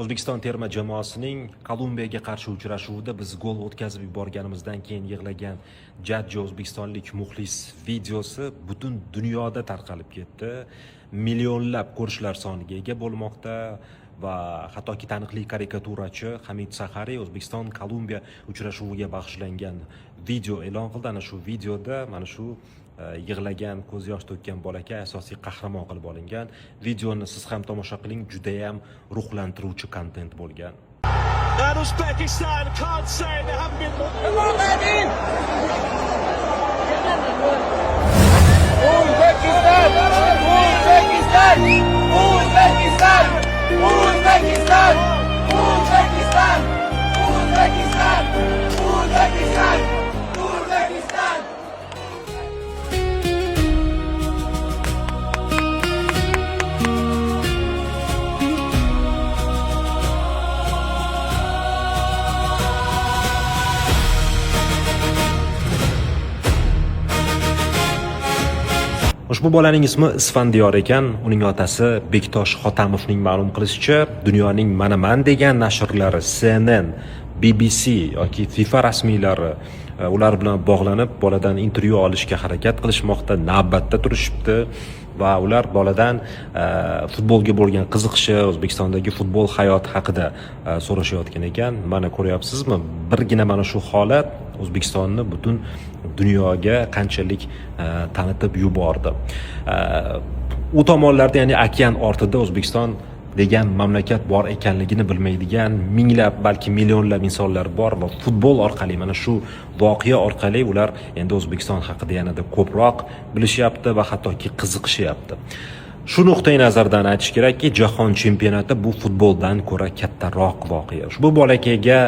O'zbekiston terma jamoasining Kolumbiyaga qarshi uchrashuvida biz gol o'tkazib yuborganimizdan keyin yig'lagan jajji o'zbekistonlik muxlis videosi butun dunyoda tarqalib ketdi. Millionlab ko'rishlar soniga ega bo'lmoqda va hattoki taniqli karikaturachi Hamid Sahariy O'zbekiston Kolumbiya uchrashuviga bag'ishlangan video e'lon qildi. Ana shu videoda mana shu yig'lagan, ko'z yosh to'kkan bolakay asosiy qahramon qilib olingan. Videoni siz ham tomosha qiling, juda ham ruhlantiruvchi kontent bo'lgan. And Uzbekistan can't say they haven't been. Come on, baby! Uzbekistan! Uzbekistan! Uzbekistan! Uzbekistan! Uzbekistan! Uzbekistan! Uzbekistan! Uzbekistan! Ushbu bolaning ismi Isfandiyor ekan. Uning otasi Bektosh Xotamovning ma'lum qilishicha, dunyoning manaman degan nashrlari CNN, BBC yoki FIFA rasmiylari ular bilan bog'lanib, boladan intervyu olishga harakat qilishmoqda, navbatda turishibdi va ular boladan futbolga bo'lgan qiziqishi, O'zbekistondagi futbol hayoti haqida so'rashayotgan ekan. Mana ko'ryapsizmi, birgina mana shu holat O'zbekistonni butun dunyoga qanchalik tanitib yubordi. U tomonlarda, ya'ni okean ortida O'zbekiston degan mamlakat bor ekanligini bilmaydigan minglab, balki millionlab insonlar bor va futbol orqali, mana shu voqea orqali ular endi O'zbekiston haqida yanada ko'proq bilishyapti va hattoki qiziqishyapti. Shu nuqtai nazardan aytish kerakki, jahon chempionati bu futboldan ko'ra kattaroq voqea. Ushbu bolakayga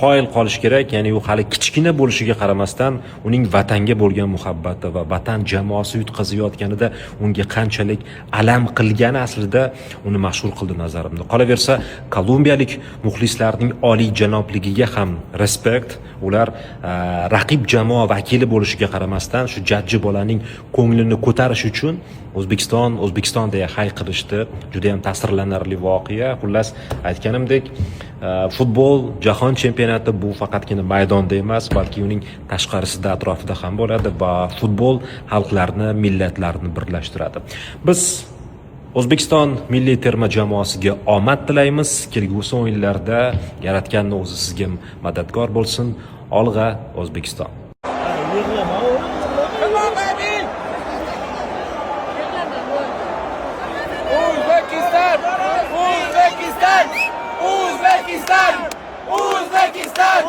qoyil qolish kerak, ya'ni u hali kichkina bo'lishiga qaramasdan uning vatanga bo'lgan muhabbati va vatan jamoasi yutqazayotganida unga qanchalik alam qilgani aslida uni mashhur qildi nazarimda. Qolaversa, kolumbiyalik muxlislarning oliyjanobligiga ham respekt. Ular raqib jamoa vakili bo'lishiga qaramasdan shu jajji bolaning ko'nglini ko'tarish uchun O'zbekiston, O'zbekiston deya hayqirishdi. Juda ham ta'sirlanarli voqea. Xullas, aytganimdek, futbol jahon chempionati bu faqatgina maydonda emas, balki uning tashqarisida, atrofida ham bo'ladi va futbol xalqlarni, millatlarni birlashtiradi. Biz O'zbekiston milliy terma jamoasiga omad tilaymiz. Kelgusi o'yinlarda Yaratganni o'zi sizga madadkor bo'lsin. Olg'a, O'zbekiston! Yig'lama o'g'lim, yig'lama. Come on, baby! Uzbekistan! Uzbekistan! Uzbekistan! Uzbekistan!